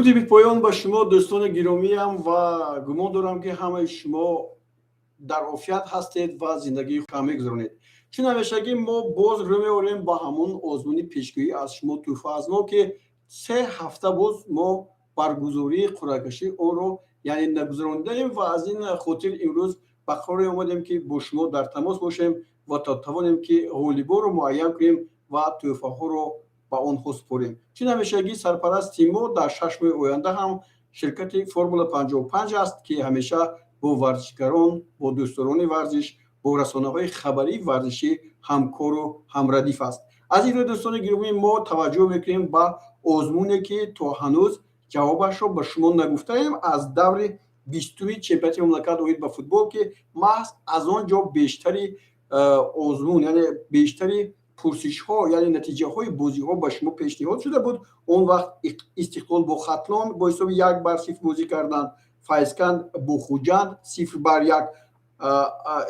Дуруди бепоён ба шумо, дӯстони гиромиям, ва гумон дорам, ки ҳамаи шумо дар офият ҳастед ва зиндагии хуб мегузаронед. Чун ҳамешагӣ, мо боз рӯ меорем ба ҳамон озмуни пешгӯӣ аз шумо, тӯҳфа аз мо, ки 3 ҳафта боз мо баргузории қуръакашии онро, яъне, нагузаронидаем ва аз ин хотир имрӯз ба қароре омадем, ки бо шумо дар тамос бошем ва то тавонем, ки ғолибонро муайян кунем ва тӯҳфаҳоро ба онҳо супорем. Чун ҳамешагӣ, сарпарасти мо дар 6 моҳи оянда ҳам ширкати Формула 55 аст, ки ҳамеша бо варзишгарон, бо дӯстдорони варзиш, бо расонаҳои хабарии варзишӣ ҳамкору ҳамрадиф аст. Аз ин рӯ, дӯстони гиромӣ, мо таваҷҷӯҳ мекунем ба озмуне, ки то ҳанӯз ҷавобашро ба шумо нагуфтаем, аз даври 20-уми чемпионати мамлакат оид ба футбол, ки маҳз аз он ҷо бештари озмун, яъне бештари пурсишҳо, яъне натиҷаҳои бозиҳо ба шумо пешниҳод шуда буд. Он вақт Истиқлол бо Хатлон бо ҳисоби 1-0 бозӣ карданд, Файзканд бо Хуҷанд 0-1.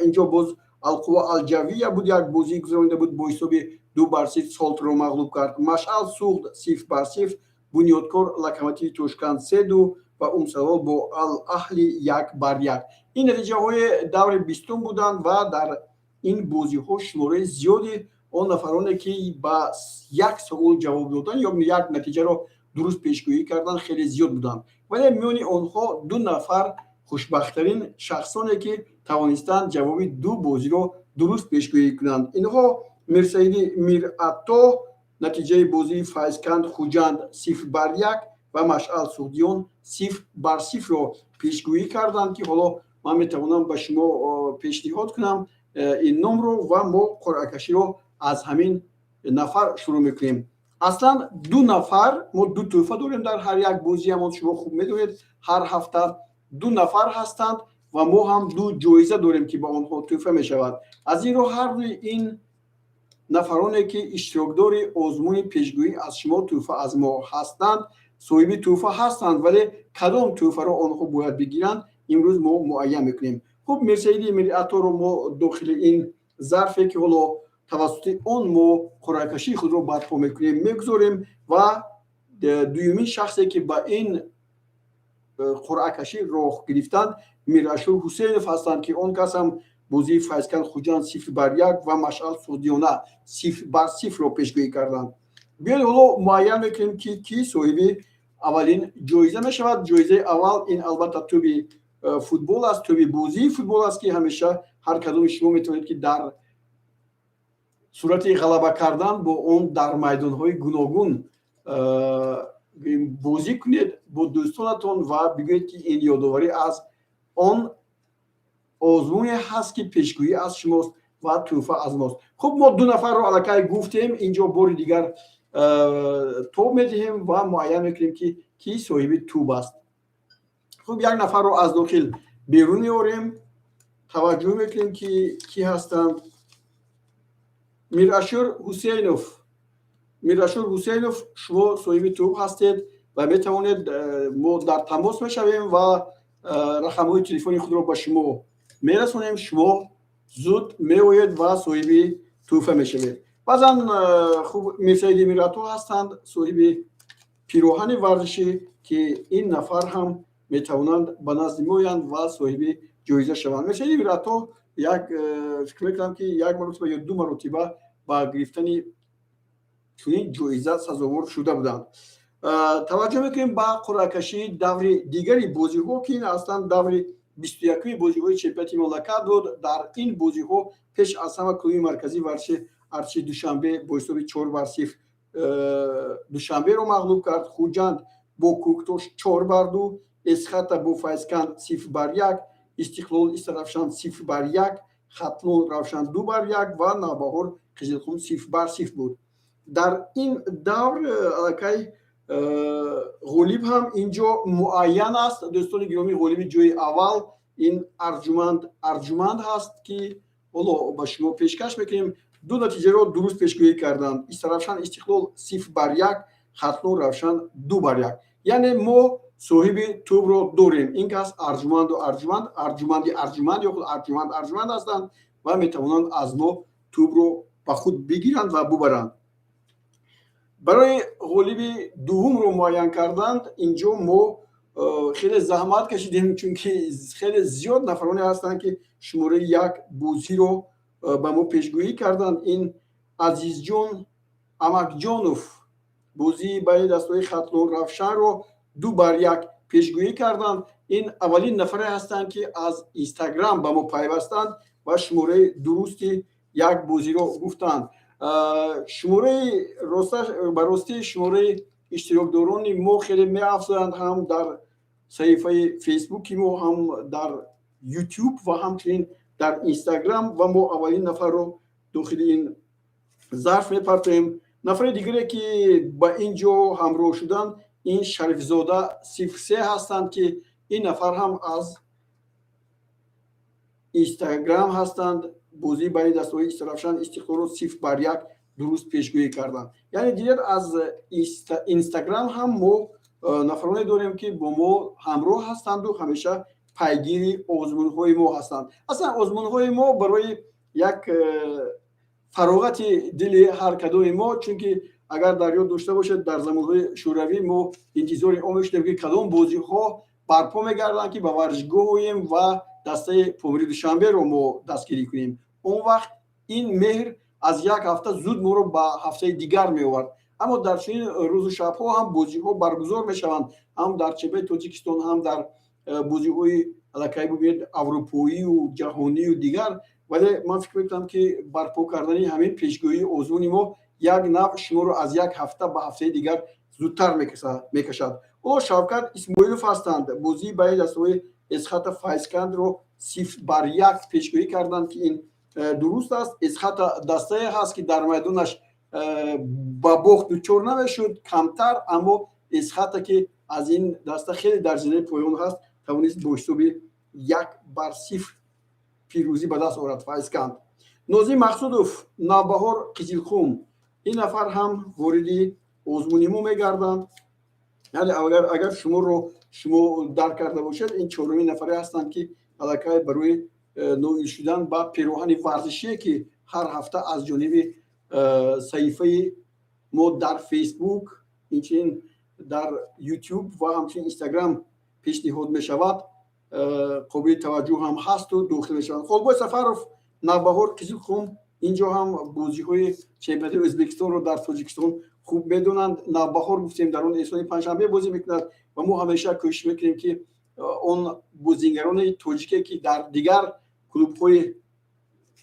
Инҷо боз Алқува Алҷавия буд, як бозӣ гузаронида буд, бо ҳисоби 2-0 Солтро мағлуб кард. Машъал Суғд 0-0, Бунёдкор Локомотиви Тошканд 3-2 ва Умсалол бо Ал Аҳли 1-1. Ин натиҷаҳои даври 20-ум буданд ва дар ин бозиҳо шумораи зиёди он нафароне, ки ба як савол ҷавоб доданд ё як натиҷаро дуруст пешгӯӣ карданд, хеле зиёд буданд. Вале миёни онҳо ду нафар хушбахттарин шахсоне, ки тавонистанд ҷавоби ду бозиро дуруст пешгӯӣ кунанд, инҳо Мирсаиди Миратто, натиҷаи бозии Файзканд Хуҷанд 0-1 ва Машъал Суғдиён 0-0-ро пешгӯӣ карданд, ки ҳоло ман метавонам ба шумо пешниҳод кунам ин номро ва мо қуръакаширо аз ҳамин нафар шурӯъ мекунем. Аслан ду нафар, мо ду тӯҳфа дорем дар ҳар як бозиамон. Шумо хуб медонед, ҳар ҳафта ду нафар ҳастанд ва мо ҳам ду ҷоиза дорем, ки ба онҳо тӯҳфа мешавад. Аз ин рӯ, ҳар дуи ин нафароне, ки иштирокдори озмуни пешгӯӣ аз шумо, тӯҳфа аз мо ҳастанд, соҳиби тӯҳфа ҳастанд, вале кадом тӯҳфаро онҳо бояд бигиранд, имрӯз мо муайян мекунем. Хуб, Мирсаиди Мириаторо мо дохили ин зарфе, ки ҳоло тавассути он мо қуръакашии худро барпо мекунем, мегузорем ва дуюмин шахсе, ки ба ин қуръакашӣ роҳ гирифтанд, Мирашур Ҳусейнов ҳастанд, ки он кас ҳам бозии Файзканд Хуҷанд 0-1 ва Машъал Суғдиёна 0-0-ро пешгӯӣ карданд. Биёед, ҳоло муайян мекунем, ки кӣ соҳиби аввалин ҷоиза мешавад. Ҷоизаи аввал ин албатта тӯби футбол аст, тӯби бозии футбол аст, ки ҳамеша ҳар кадоми шумо метавонед, ки дар сурати ғалаба кардан бо он дар майдонҳои гуногун бозӣ кунед бо дӯстонатон ва бигӯед, ки ин ёдоварӣ аз он озмуне ҳаст, ки пешгӯӣ аз шумост ва тӯҳфа аз мост. Хуб, мо ду нафарро аллакай гуфтем. Инҷо бори дигар тоб медиҳем ва муайян мекунем, ки кӣ соҳиби тӯб аст. Хуб, як нафарро аз дохил берун меорем, таваҷҷӯҳ мекунем, ки кӣ ҳастанд. Мирашур Ҳусейнов, Мирашур Ҳусейнов, шумо соҳиби тӯб ҳастед ва метавонед, мо дар тамос мешавем ва рақамҳои телефони худро ба шумо мерасонем. Шумо зуд меоед ва соҳиби тӯҳфа мешавед. Баъзан, хуб, Мирсаиди Мирато ҳастанд, соҳиби пироҳани варзишӣ, ки ин нафар ҳам метавонанд ба назди мо оянд ва соҳиби ҷоиза шаванд. Мирсаиди Мирато як, фикр мекунам, ки як маротиба ё ду маротиба ба гирифтани чунин ҷоиза сазовор шуда буданд. Таваҷҷӯҳ мекунем ба қуръакашии даври дигари бозиҳо, ки ин аслан даври 21-уми бозиҳои чемпионати мамлакат буд. Дар ин бозиҳо пеш аз ҳама клуби марказии варзиши Артиши Душанбе бо ҳисоби 4-0 Душанберо мағлуб кард, Хуҷанд бо Кӯктош 4-2, Эсхата бо Файзканд 0-1, Истиқлол Истаравшан 0-1, Хатлон Равшан 2-1 ва Навбаҳор Қизилқум 0-0 буд. Дар ин давр аллакай ғолиб ҳам инҷо муайян аст. Дӯстони гиромӣ, ғолиби ҷои аввал ин Арҷуманд Арҷуманд ҳаст, ки ҳоло ба шумо пешкаш мекунем. Ду натиҷаро дуруст пешгӯӣ карданд: Истаравшан Истиқлол 0-1, Хатлон Равшан 2-1. Яъне мо соҳиби тӯбро дорем. Ин кас Арҷуманду Арҷуманд, Арҷуманди Арҷуманд ё худ Арҷуманд Арҷуманд ҳастанд ва метавонанд аз мо тӯбро ба худ бигиранд ва бубаранд. Барои ғолиби дуввумро муайян карданд, инҷо мо хеле заҳмат кашидем, чунки хеле зиёд нафароне ҳастанд, ки шумораи як бозиро ба мо пешгӯӣ карданд. Ин Азизҷон Амакҷонов бозии байни дастаҳои Хатлон, Равшанро 2-1 пешгӯӣ карданд. Ин аввалин нафаре ҳастанд, ки аз Инстаграм ба мо пайвастанд ва шумораи дурусти як бозиро гуфтанд. Шумораи ба ростӣ, шумораи иштирокдорони мо хеле меафзоянд, ҳам дар саҳифаи Фейсбуки мо, ҳам дар Ютуб ва ҳамчунин дар Инстаграм. Ва мо аввалин нафарро дохили ин зарф мепартоем. Нафари дигаре, ки ба ин ҷо ҳамроҳ шуданд, ин Шарифзода 03 ҳастанд, ки ин нафар ҳам аз Инстаграм ҳастанд. Бозии байни дастаҳои Истаравшан, Истиқлолро 0-1 дуруст пешгӯӣ карданд. Яъне дидед, аз Инстаграм ҳам мо нафароне дорем, ки бо мо ҳамроҳ ҳастанду ҳамеша пайгири озмунҳои мо ҳастанд. Аслан озмунҳои мо барои як фароғати дили ҳар кадоми мо, чунки агар дар ёд дошта бошед, дар замонҳои шӯравӣ мо интизори он мешудем, ки кадом бозиҳо барпо мегарданд, ки ба варзишгоҳ оем ва дастаи Помири Душанберо мо дастгирӣ кунем. Он вақт ин меҳр аз як ҳафта зуд моро ба ҳафтаи дигар меовард. Аммо дар чунин рӯзу шабҳо ҳам бозиҳо баргузор мешаванд, ҳам дар чемпионати Тоҷикистон, ҳам дар бозиҳои аллакай, бубинед, аврупоию ҷаҳонию дигар. Вале ман фикр мекунам, ки барпо кардани ҳамин пешгӯии озмуни мо як нав шуморо аз як ҳафта ба ҳафтаи дигар зудтар мекашад. Ҳоло Шавкат Исмоилов ҳастанд, бозии байни дастаҳои Эсхата, Файзкандро 0-1 пешгӯӣ карданд, ки ин дуруст аст. Эсхата дастае ҳаст, ки дар майдонаш ба бохт дучор намешуд камтар, аммо Эсхата, ки аз ин даста хеле дар зинаи поён ҳаст, тавонист бо ҳисоби 1-0 пирӯзӣ ба даст орад. Файзканд. Нозим Мақсудов, Навбаҳор Қизилқум, ин нафар ҳам вориди озмуни мо мегарданд. Яъне агар шуморо шумо дарк карда бошед, ин чорумин нафаре ҳастанд, ки аллакай барои ноил шудан ба пироҳани варзишие, ки ҳар ҳафта аз ҷониби саҳифаи мо дар Фейсбук, инчунин дар Ютуб ва ҳамчунин Инстаграм пешниҳод мешавад, қобили таваҷҷӯҳ ҳам ҳасту дохил мешаванд. Холбой Сафаров, Навбаҳор Қизилқум, инҷо ҳам бозиҳои чемпионати Ӯзбекистонро дар Тоҷикистон хуб медонанд. Навбаҳор гуфтем, дар он Эҳсони Панҷшанбе бозӣ мекунад ва мо ҳамеша кӯшиш мекунем, ки он бозигарони тоҷике, ки дар дигар клубҳои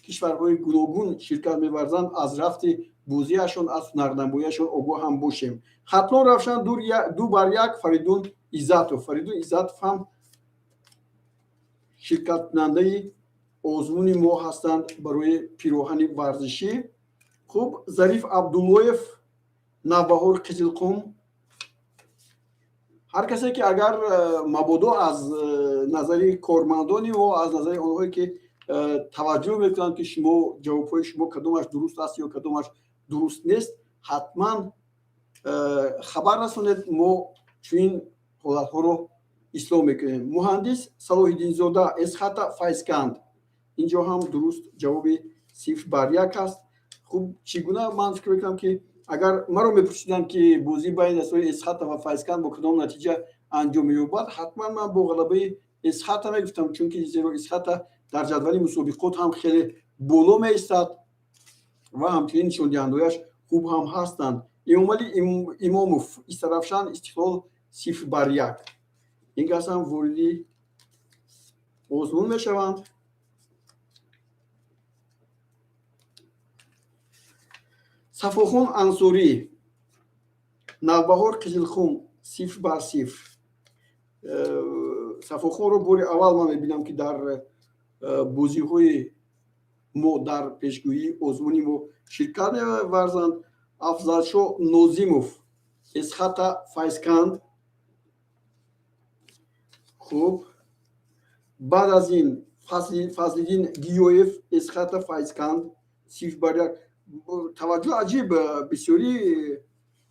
кишварҳои гуногун ширкат меварзанд, аз рафти бозиашон, аз ҳунарнамоиашон огоҳ ҳам бошем. Хатлон, Равшан 2-1, Фаридун Иззатов. Фаридун Иззатов ҳам ширкаткунандаи озмуни мо ҳастанд барои пироҳани варзишӣ. Хуб, Зариф Абдуллоев, Навбаҳор Қизилқум. Ҳар касе, ки агар мабодо аз назари кормандони мо, аз назари онҳое, ки таваҷҷӯҳ мекунанд, ки шумо ҷавобҳои шумо кадомаш дуруст аст ё кадомаш дуруст нест, ҳатман хабар расонед, мо чунин ҳолатҳоро ислоҳ мекунем. Муҳандис Салоҳиддинзода, Эсхата, Файзканд, инҷо ҳам дуруст ҷавоби 0-1 аст. Хуб, чӣ гуна ман фикр мекунам, ки агар маро мепурсиданд, ки бозии байни дастаҳои Эсхата ва Файзканд бо кадом натиҷа анҷом меёбад, ҳатман ман бо ғалабаи Эсхата мегуфтам, чунки зеро Эсхата дар ҷадвали мусобиқот ҳам хеле боло меистад ва ҳамчунин нишондиҳандаҳояш хуб ҳам ҳастанд. Эмомалӣ Имомов, Истаравшан, Истиқлол 0-1, ин кас ҳам вориди озмун мешаванд. Сафохон Ансорӣ, Навбаҳор Қизилқум 0-0. Сафохонро бори аввал ман мебинам, ки дар бозиҳои мо, дар пешгӯии озмуни мо ширкат меварзанд. Афзалшо Нозимов, Эсхата, Файзканд. Хуб, баъд аз ин Фазлиддин Гиёев, Эсхата, Файзканд 0-1. Таваҷҷӯҳ аҷиб, бисёри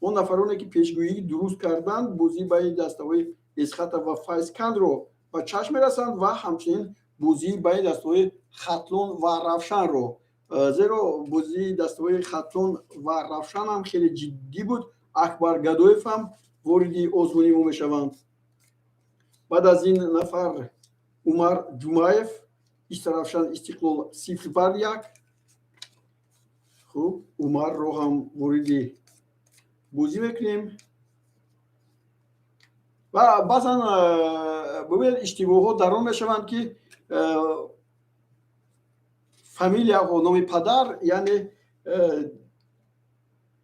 он нафароне, ки пешгӯӣ дуруст карданд, бозии байни дастаҳои Эсхата ва Файзкандро ба чашм мерасанд ва ҳамчунин бозии байни дастаҳои Хатлон ва Равшанро, зеро бозии дастаҳои Хатлон ва Равшан ҳам хеле ҷиддӣ буд. Акбар Гадоев ҳам вориди озмуни мо мешаванд. Баъд аз ин нафар Умар Ҷумаев, Истаравшан Истиқлол 0-1. Хуб, Умарро ҳам вориди бозӣ мекунем. Ва баъзан бубинед, иштибоҳҳо дар он мешаванд, ки фамилияҳо, номи падар, яъне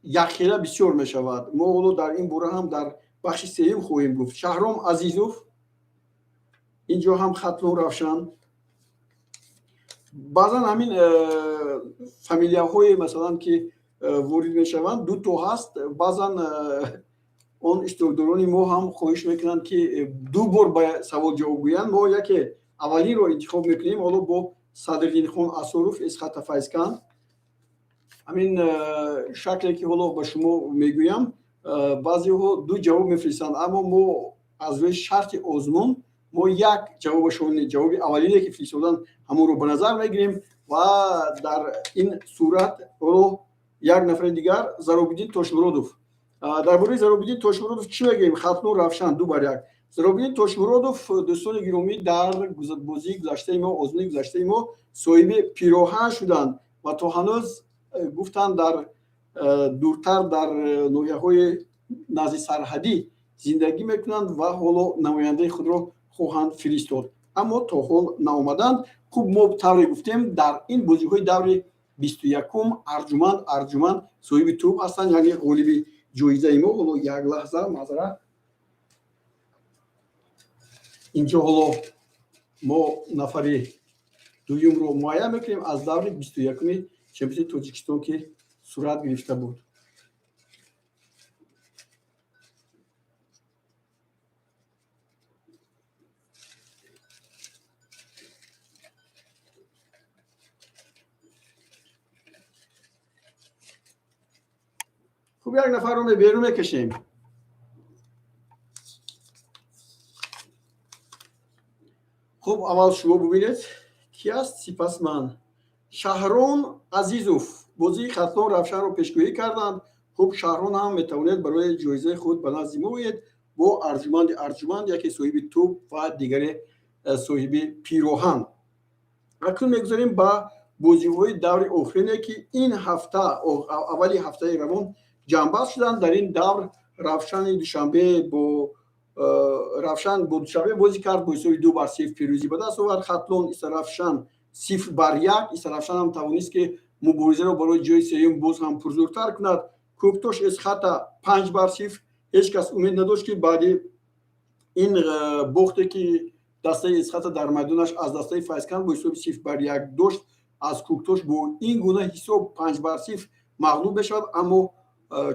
якхела бисёр мешавад. Мо ҳоло дар ин бора ҳам дар бахши сеюм хоҳем гуфт. Шаҳром Азизов, инҷо ҳам Хатлон Равшан. Баъзан ҳамин фамилияҳое, масалан, ки ворид мешаванд, дуто ҳаст. Баъзан он иштирокдорони мо ҳам хоҳиш мекунанд, ки ду бор ба савол ҷавоб гӯянд. Мо яке аввалинро интихоб мекунем, ҳоло бо Садриддинхон Асоров, Эсхата Файзканд. Ҳамин шакле ки ҳоло ба шумо мегӯям, баъзеҳо ду ҷавоб мефиристанд, аммо мо аз рӯи шарти озмун мо як ҷавобашон, ҷавоби аввалине ки фиристоданд, ҳамонро ба назар мегирем. Ва дар ин сурат ҳоло як нафари дигар, Заробиддин Тошмуродов. Дар бораи Заробиддин Тошмуродов чӣ мегӯем? Хатлон Равшан 2-1. Заробиддин Тошмуродов, дӯстони гиромӣ, дар бозии гузаштаи мо, озмуни гузаштаи мо соҳиби пироҳан шуданд ва то ҳанӯз гуфтанд, дар дуртар, дар ноҳияҳои назди сарҳадӣ зиндагӣ мекунанд ва ҳоло намояндаи худро хоҳанд фиристод, аммо то ҳол наомаданд. Хуб, мо тавре гуфтем, дар ин бозиҳои даври 21-ум Арҷуманд соҳиби тӯб ҳастанд, яъне ғолиби ҷоизаи мо. Ҳоло як лаҳза, маъзарат, инҷо ҳоло мо нафари дуюмро муайян мекунем аз даври 21-уми чемпионати Тоҷикистон, ки сурат гирифта буд. Хуб, як нафарро берун мекашем. Хуб, аввал шумо бубинед, ки аст, сипас ман. Шаҳрон Азизов бозии Хатлон Равшанро пешгӯӣ карданд. Хуб, Шаҳрон ҳам метавонед барои ҷоизаи худ ба назди мо оед бо Арҷуманди Арҷуманд, яке соҳиби тӯб ва дигаре соҳиби пироҳан. Акнун мегузарем ба бозиҳои даври охирине, ки ин ҳафта, аввали ҳафтаи равон ҷамъбаст шуданд. Дар ин давр Равшани Душанбе бо Равшан бо Душанбе бозӣ кард, бо ҳисоби 2-0 пирӯзӣ ба даст овард. Хатлон Истаравшан 0-1. Истаравшан ҳам тавонист, ки муборизаро барои ҷои сеюм боз ҳам пурзӯртар кунад. Кӯктош Эсхата 5-0. Ҳеҷ кас умед надошт, ки баъди ин бохте, ки дастаи Эсхата дар майдонаш аз дастаи Файзканд бо ҳисоби 0-1 дошт, аз Кӯктош бо ин гуна ҳисоб 5-0 мағлуб мешавад. Аммо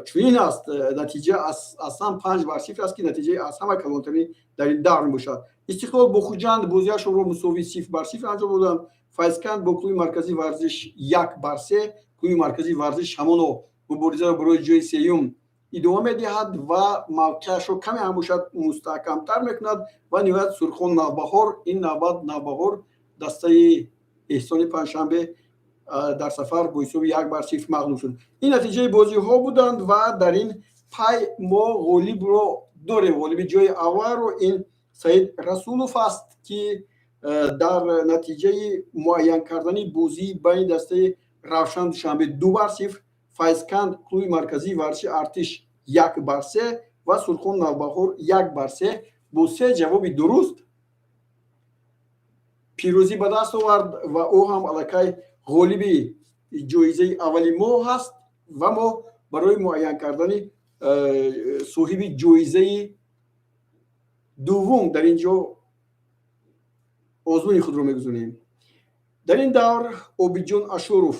чунин аст натиҷа, аслан 5-0 аст, ки натиҷаи аз ҳама калонтарин дар ин давр мебошад. Истиқлол бо Хуҷанд бозиашонро мусовӣ 0-0 анҷом доданд. Файзканд бо клуби марказии варзиш 1-3. Клуби марказии варзиш ҳамоно муборизаро барои ҷои сеюм идома медиҳад ва мавқеашро каме ҳам бошад мустаҳкамтар мекунад. Ва ниҳоят Сурхон Навбаҳор. Ин навбат Навбаҳор, дастаи Эҳсони Панҷшанбе, дар сафар бо ҳисоби 1-0 мағлуб шуд. Ин натиҷаи бозиҳо буданд ва дар ин пай мо ғолибро дорем. Ғолиби ҷои аввалро ин Саид Расулов аст, ки дар натиҷаи муайян кардани бозии байни дастаи Равшан Душанбе 2-0, Файзканд клуби марказии варзиши Артиш 1-3 ва Сурхон Навбаҳор 1-3 бо се ҷавоби дуруст пирӯзӣ ба даст овард ва ӯ ҳам аллакай ғолиби ҷоизаи аввали мо ҳаст. Ва мо барои муайян кардани соҳиби ҷоизаи дуввум дар ин ҷо озмуни худро мегузорем. Дар ин давр Обидҷон Ашуров,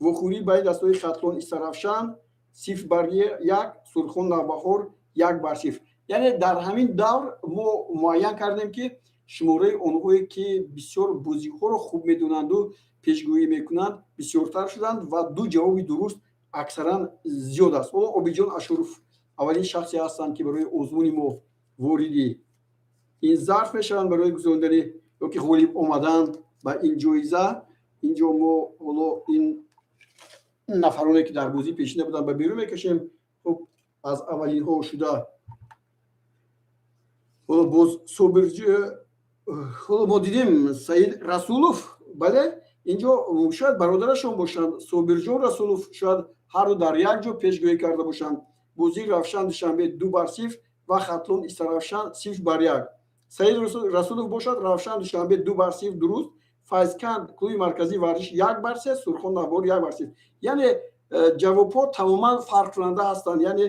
вохӯрӣ байни дастаҳои Хатлон Истаравшан 0-1, Сурхон Навбаҳор 1-0. Яъне дар ҳамин давр мо муайян кардем, ки шумораи онҳое, ки бисёр бозиҳоро хуб медонанду пешгӯӣ мекунанд, бисёртар шуданд ва ду ҷавоби дуруст аксаран зиёд аст. Ҳоло Обидҷон Ашуров аввалин шахсе ҳастанд, ки барои озмуни мо вориди ин зарф мешаванд барои гузарондани ёки ғолиб омадан ба ин ҷоиза. Инҷо мо ҳоло ин нафароне, ки дар бозӣ пешина буданд, ба берун мекашем. Хуб, Аз аввалинҳо шуда ҳоло боз Собир, ҳоло мо дидем Саид Расулов. Бале, инҷо шояд бародарашон бошанд, Собирҷон Расулов, шояд ҳарду дар як ҷо пешгӯӣ карда бошанд. Бозии Равшан Душанбе 2-0 ва Хатлон Истаравшан 0-1. Саид Расулов бошад, Равшан Душанбе 2-0 дуруст, Файзканд клуби марказии варзиш 1-3, Сурхон Навбаҳор 1-0. Яъне ҷавобҳо тамоман фарқкунанда ҳастанд. Яъне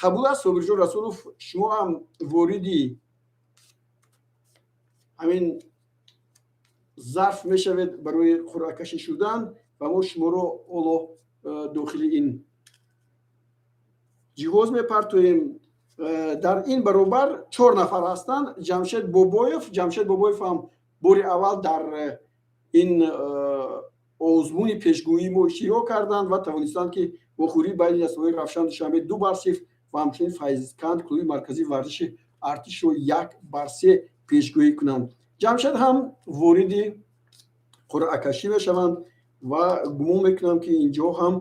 қабул аст, Собирҷон Расулов, шумо ҳам вориди ҳамин зарф мешавед барои қуръакашӣ шудан ва мо шуморо ҳоло дохили ин ҷиҳоз мепартоем. Дар ин баробар чор нафар ҳастанд. Ҷамшед Бобоев, Ҷамшед Бобоев ҳам бори аввал дар ин озмуни пешгӯии мо иштирок карданд ва тавонистанд, ки вохӯрии байни дастаҳои Равшан Душанбе 2-0 ва ҳамчунин Файзканд клуби марказии варзиши Артишро 1-3 пешгӯӣ кунанд. Ҷамшед ҳам вориди қуръакашӣ мешаванд ва гумон мекунам, ки инҷо ҳам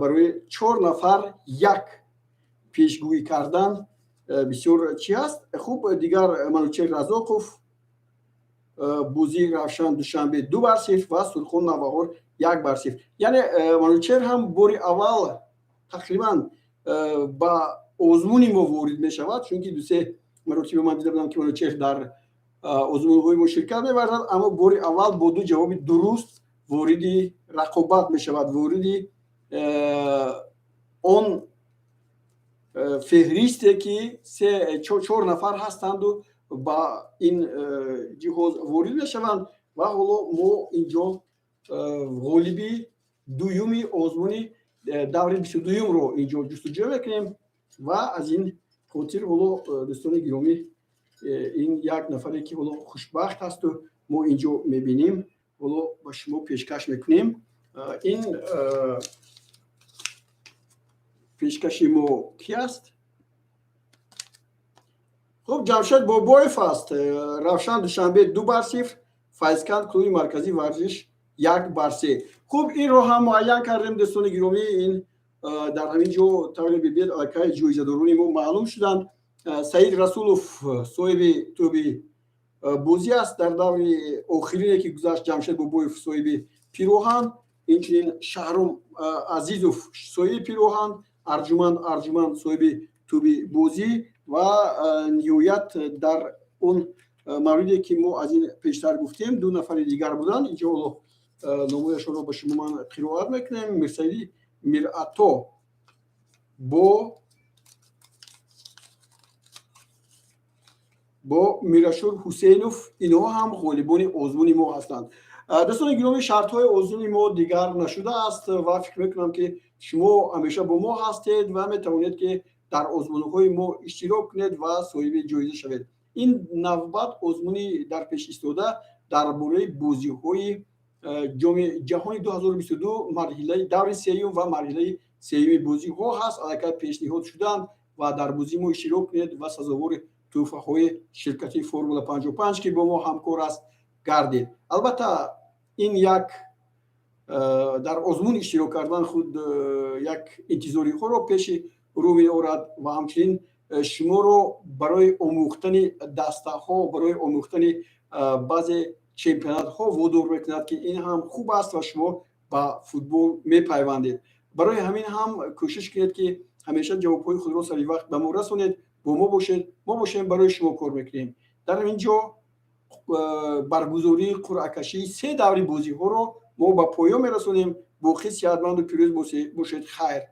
барои чор нафар як пешгӯӣ кардан бисёр чӣ аст. Хуб, дигар Манучер Разоқов, бозии Равшан Душанбе 2-0 ва Сурхон Навбаҳор 1-0. Яъне Манучер ҳам бори аввал тақрибан ба озмуни мо ворид мешавад, чунки дусе маротиба ман дида будам, ки Манучер дар озмунҳои мо ширкат меварзад, аммо бори аввал бо ду ҷавоби дуруст вориди рақобат мешавад, вориди он феҳристе, ки чор нафар ҳастанду ба ин ҷиҳоз ворид мешаванд. Ва ҳоло мо инҷо ғолиби дуюми озмуни даври 22-юмро инҷо ҷустуҷӯ мекунем ва аз ин хотир ҳоло, дӯстони гиромӣ, ин як нафаре, ки ҳоло хушбахт ҳасту мо инҷо мебинем, ҳоло ба шумо пешкаш мекунем. Ин пешкаши мо ки аст? Хуб, Ҷамшед Бобоев аст. Равшан Душанбе 2-0, Файзканд клуби марказии варзиш 1-3. Хуб, инро ҳам муайян кардем, дӯстони гиромӣ. Ин дар ҳамин ҷо тавре бибинед, аллакай ҷоизадорони мо маълум шуданд. Саид Расулов соҳиби тӯби бозӣ аст дар даври охирине, ки гузашт. Ҷамшед Бобоев соҳиби пироҳан, инчунин Шаҳром Азизов соҳиби пироҳан, Арҷуманд Арҷуманд соҳиби тӯби бозӣ ва ниҳоят дар он мавриде, ки мо аз ин пештар гуфтем, ду нафари дигар буданд. Инҷо ҳоло номояшонро ба шумо ман қироат мекунем. Мирсаиди Мирато бо Мирашур Ҳусейнов, инҳо ҳам ғолибони озмуни мо ҳастанд. Дӯстони гиромӣ, шартҳои озмуни мо дигар нашудааст ва фикр мекунам, ки шумо ҳамеша бо мо ҳастед ва метавонед, ки дар озмунҳои мо иштирок кунед ва соҳиби ҷоиза шавед. Ин навбат озмуни дар пеш истода дар бораи бозиҳои ҷоми ҷаҳони 2022, марҳилаи даври сеюм ва марҳилаи сеюми бозиҳо ҳаст, аллакай пешниҳод шуданд ва дар бозии мо иштирок кунед ва сазовори тӯҳфаҳои ширкати Формула 55, ки бо мо ҳамкор аст, гардед. Албатта, ин як дар озмун иштирок кардан худ як интизориҳоро пеши рӯ меорад ва ҳамчунин шуморо барои омӯхтани дастаҳо, барои омӯхтани баъзе чемпионатҳо водор мекунад, ки ин ҳам хуб аст ва шумо ба футбол мепайвандед. Барои ҳамин ҳам кӯшиш кунед, ки ҳамеша ҷавобҳои худро сари вақт ба мо расонед. Бо мо бошед, мо бошем, барои шумо кор мекунем. Дар ин ҷо баргузории қуръакашии се даври бозиҳоро мо ба поён мерасонем. Боқӣ сиҳатманду пирӯз бошед. Хайр.